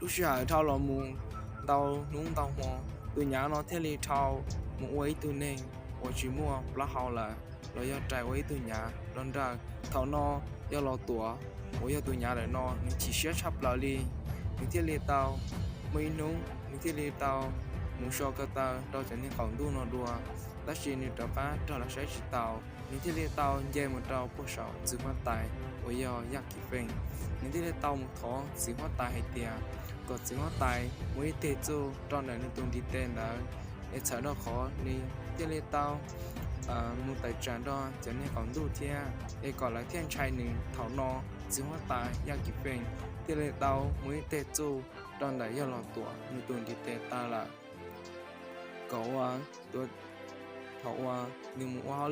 Lub sij hawm dhau los mus ntau hnub ntau hmo, tus nyav no thiaj li dhau mus ua ib tug neeg uas tsis muaj plaub hau lawm, los yog rais ua ib tug nyav nrog nraug. Thaum no Yog Los Tuam uas yog tus nyav lawm no nws chim siab tshaj plaws li. Nws thiaj li tau, muaj ib hnub nws thiaj li tau mus so ko taw rau cov niag qaum ntuj no dua, tab sis nws rov qab rov los saib tsis taus. Nws thiaj li tau nce mus rau puag saum txiv huab tais uas yog Yaj Kim Feej. Nws thiaj li tau mus thov txiv huab tais hais tias kom txiv huab tais muab ib teg txuj rau ntawm nws tus ntiv tes ntawd, es txhawm rau qhov nws thiaj li tau mus tawm tsam nrog cov niag qaum ntuj thiab, es kom lawv thiaj ntshai nws. Thaum no txiv huab tais Yaj Kim Feej thiaj li tau muab ib teg txuj rau ntawm Yog Los Tuam nws tus ntiv tes taw lawm, kom ua, thaum uas nws mus ua hauj